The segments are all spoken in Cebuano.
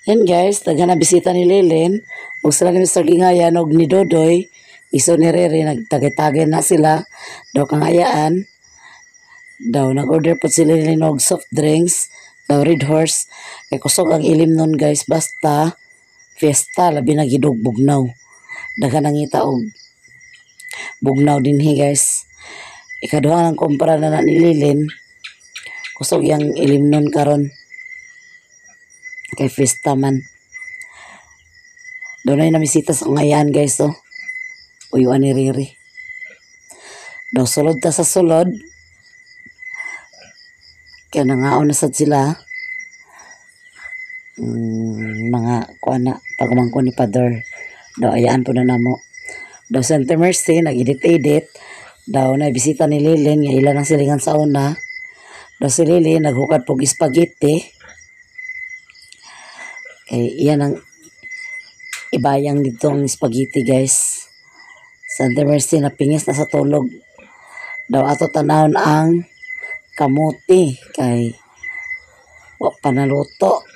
Yan guys, daghan na bisita ni Lilin. Ug sila ni Mr. Gingayan og ni Dodoy. Iso ni Rere, nagtagay-tagay na sila. Daw kangayaan. Daw nag-order po sila ni og soft drinks. Daw Red Horse. Kay kusog ang ilim nun guys, basta fiesta, labi na gidog bugnaw. Daghan nangita og bugnaw dinhi guys. Ikaduha ang kumpara na ni Lilin. Kusog yang ilim nun karon. Kay fiesta man. Doon ay namisita sa ngayan guys oh. Uyuan ni Riri. Daw sulod ta sa sulod. Kaya nangaon na sad sila. Mga kuan na pagumangkon ni Father. Daw ayaan po na namo. Daw Santa Mercy nag-edit-edit. Daw na bisita ni Lilin nga ila nang silingan sa una. Daw si Lilin naghukad pog spaghetti. Kay iyan ang ibayang dito ang spaghetti guys. Santa Mercy napingis na sa tulog. Daw ato tanawon ang kamuti kay wa pa naluto.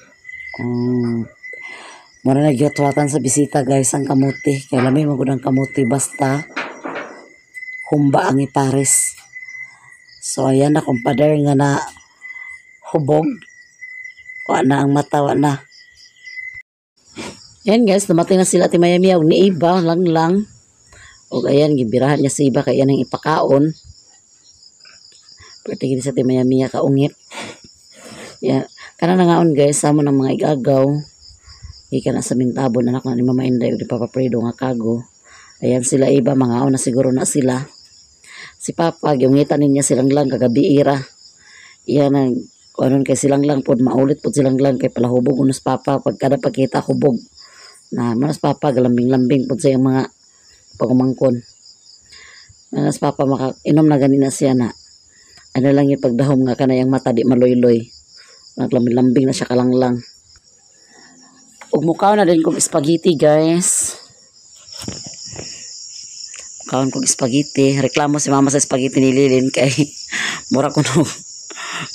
Mura na gituwatan sa bisita guys ang kamuti. Kay lami man gud ang kamuti basta humba ang ipares. So ayan na kumpader nga na hubog. Wa na ang mata, wa na. Ayan guys, dumating na sila ti Miami og ni Iba lang lang. Og ayan gibirahan niya si Iba kay yan ang ipakaon. Pero tingin sa ti Miami kaungit. Yeah, kana nangaon guys, samo ng mga igagaw. Ika na sa mintabon anak na ni Mama Inday ug ni Papa Fredo nga kago. Ayan sila Iba, mangaon na siguro na sila. Si Papa giungitan niya silang lang kagabi ira. Iyan ang kuanon kay silang lang pod maulit pod silang lang kay palahubog unos Papa pag kada pagkita hubog. Na manas Papa galambing-lambing pod sa iyang mga pagumangkon. Manas Papa maka inom na gani na siya na. Ano lang yung pagdahom nga kanayang mata di maloyloy. Naglambing-lambing na siya kalanglang. Ug mukaw na din kog spaghetti guys. Mukaon kog spaghetti. Reklamo si mama sa spaghetti ni Lilin kay mura ko no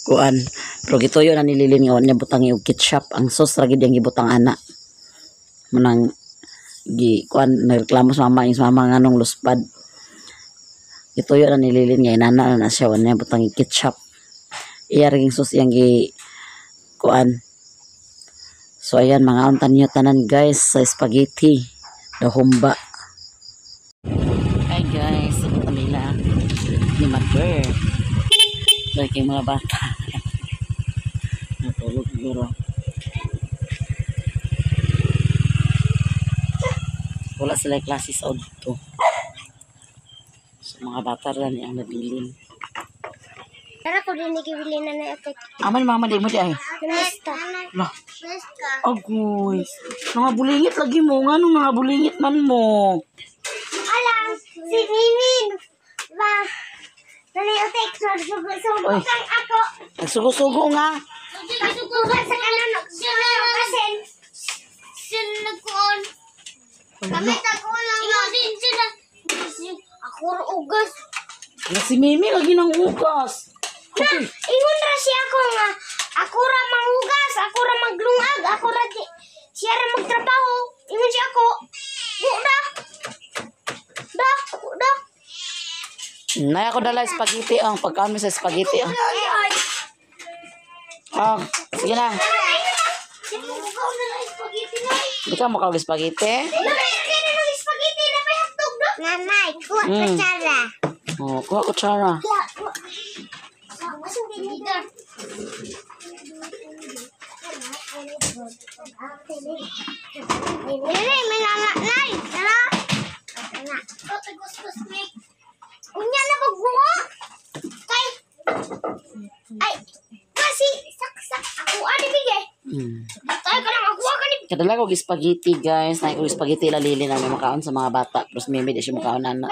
kuan. Pero gituyo na ni Lilin nga wa niya butang og ketchup. Ang sauce ra gid ang gibutang ana. Manang gi kuan nagreklamo sa mama yung sa mama nganong luspad. Gituyo na ni Lilin nga inana na na siya wa niya butang og ketchup. Iya ra ging sauce iyang gi kuan. So ayan mga untan niyo tanan guys sa spaghetti the humba. Hi guys, ito nila ni Mother. Dahil kay mga bata. Natulog siguro. Wala sila klase sa udto. So mga bata lang ang nabilin. Tara ko din gibili na na ate. Aman mama di mo di ay. Kumusta? Lah. Agoy. Mga bulingit lagi mo. Nga nung mga bulingit man mo. Alam, si Mimin. Ba, nanay ate, sugo-sugo kang ako. Nagsugo-sugo nga. Sugo sa kanan. Kasin. Sin nagkuon. Kami taguon lang. Ikaw din sila. Ako ugas. Si Mimi lagi nang ugas. Na, ingon ra siya ako nga. Ako ra manghugas, ako ra maglungag, ako ra di, siya ra magtrabaho. Ingon siya ako. Bu da. Da, bu da. Nay ako dala spaghetti ang pagkaon mo sa spaghetti ang. Oh, sige na. Di ka makaw spaghetti? Nanay, kuha kutsara. Oh, kuha kutsara. Dili, may nanay. Tara. Unya na magbuha. Kay ay kasi saksak ako ani bigay. Tayo ka lang ako ka ni. Kadala ko spaghetti guys. Nay ko spaghetti lalili na may makaon sa mga bata. Pero mimi di siya makaon na.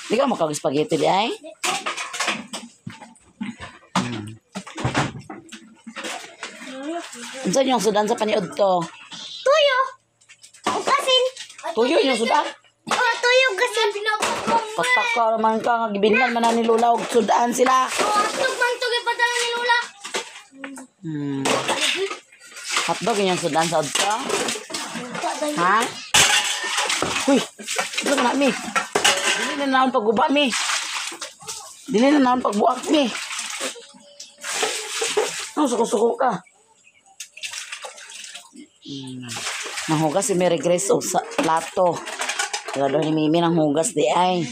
Di ka makaon spaghetti di ay. Unsa yung sudan sa paniud to? Tuyo. O kasin. Tuyo yung sudan? Oh, tuyo kasin. Pataka man ka nga gibinlan man na ni Lola og sudan sila. Oh, atog man to gipadala ni Lola. Hotdog inyong sudan sa udto? Ha? Uy, ito na mi. Dili na naon pagguba mi. Dili na naon pagbuak mi. Ano, suko-suko ka. Nanghugas si Mary Grace og sa plato. Pero ni Mimi nang hugas di ay.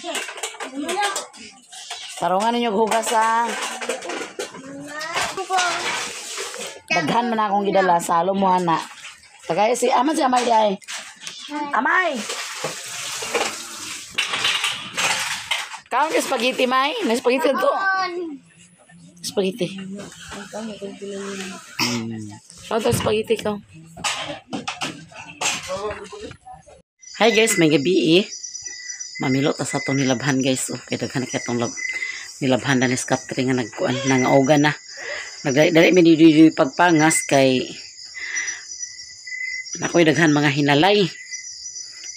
Tarungan ninyo hugas ha. Daghan man akong gidala salo mo ana. Tagay si aman si Amay di ay. Amay. Kaon ka spaghetti may? Na spaghetti to. Spaghetti. Kaon to spaghetti ka. Hi guys, may gabi eh. Mamilo ta sa atong nilabhan guys. Okay, daghan na kay atong nilabhan na ni Scatri nga nagkuan nangauga na. Nagdali mi dili pagpangas kay nakoy daghan mga hinalay.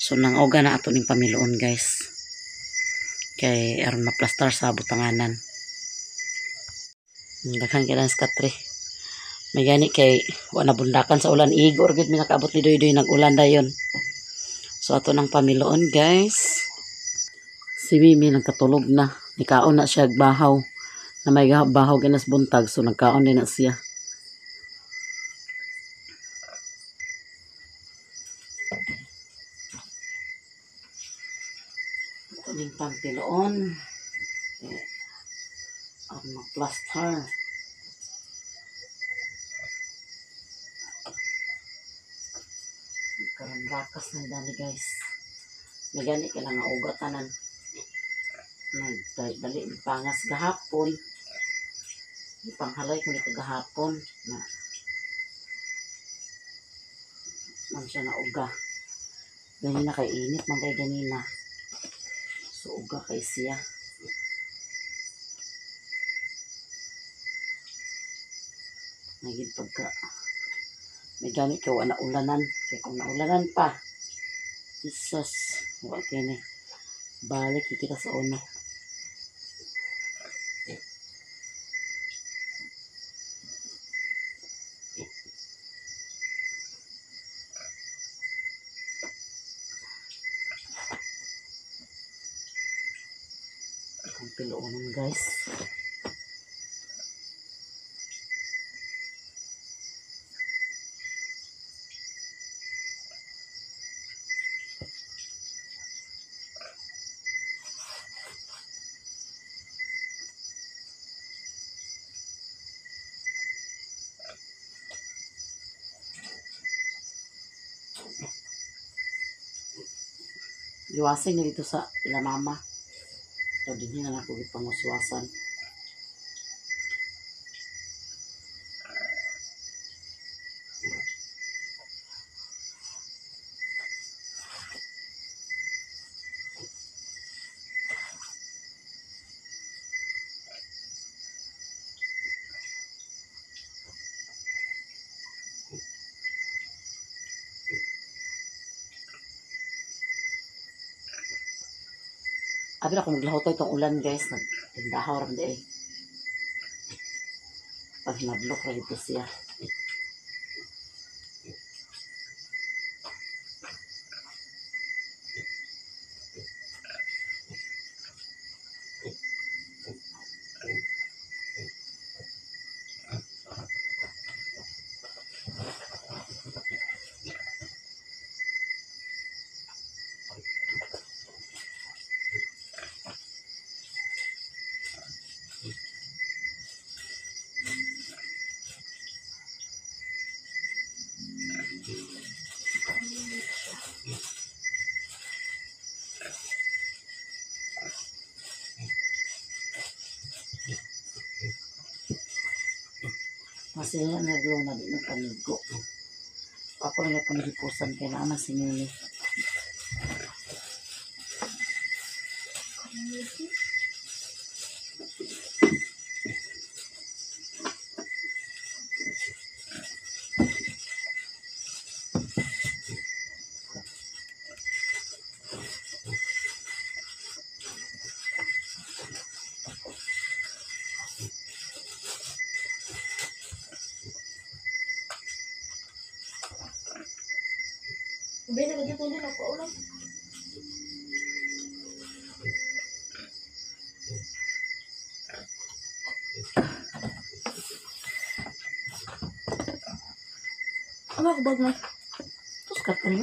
So nangauga na ato ning pamiloon guys. Kay aron maplastar sa butanganan. Daghan kay lang Scatri. May gani kay wa na bundakan sa ulan, igor gid mi nakaabot ni Doydoy nag-ulan dayon. So ato nang pamiloon guys. Si Mimi nagkatulog na. Nikaon na siya bahaw. Na may bahaw ginas buntag. So nagkaon din na siya. Ito din pampiloon. Ang mag-plaster. Karon rakas na dali guys. May gani ka lang nga ugatanan. Nagdali pangas gahapon. Panghalay ko ni kagahapon na man siya na uga. Ganina kay init man kay ganina. So uga kay siya. Nagid pagka may gani ka wa na ulanan. Kaya kung naulanan pa, Jesus, wa kini. Balik kita sa una. Itong piluonan guys. Iwasin na dito sa ila mama. So, din na ako ipanguswasan. Abi na kung maglaho to itong ulan guys, nagtindahaw rin di eh. Pag hinadlok rin ito siya. Masaya naglo na din ang panigo. Ako lang yung panigipusan kay naman si Mimi. Bisa ka dito din ako ulam. Ano ako bag na? Tus ka kayo.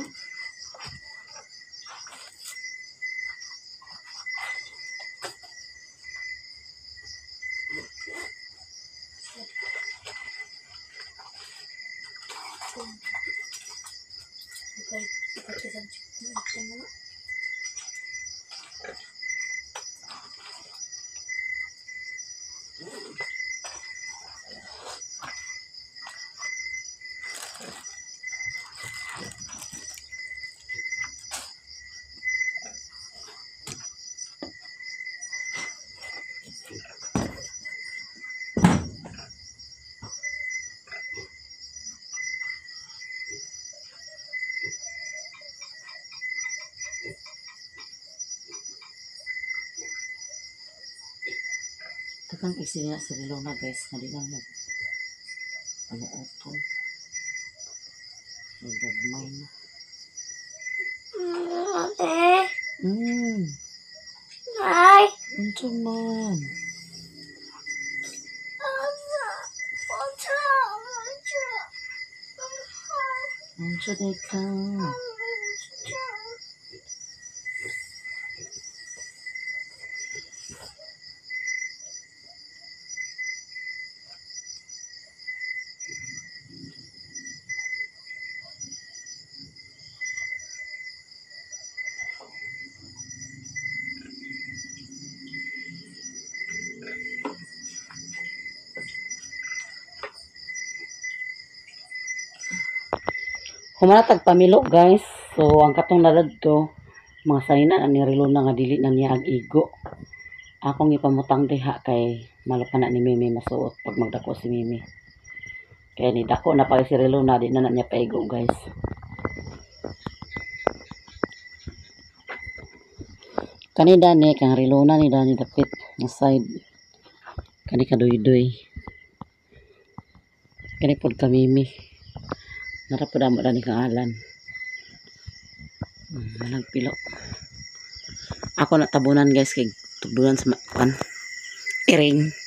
Takang isina sa Rilona guys, nga di lang nag ano utol. Nagagmay na. Ate. Ay. Unsa man? Unsa? Unsa? Unsa day ka? Humanatag pamilo guys. So ang katong naladto mga sanina na ni Rilona nga dili na niya ang igo. Akong ipamutang diha kay malupa na ni Mimi masuot pag magdako si Mimi. Kaya ni dako na pa si Rilona, di na na niya paigo guys. Kani Dani kang Rilona ni Dani dapit nga side. Kani kaduy-duy. Kani pod ka Mimi. Nara po damo dani kang alan. Manang pilo. Ako na tabunan guys kay tugdunan sa kan. Iring.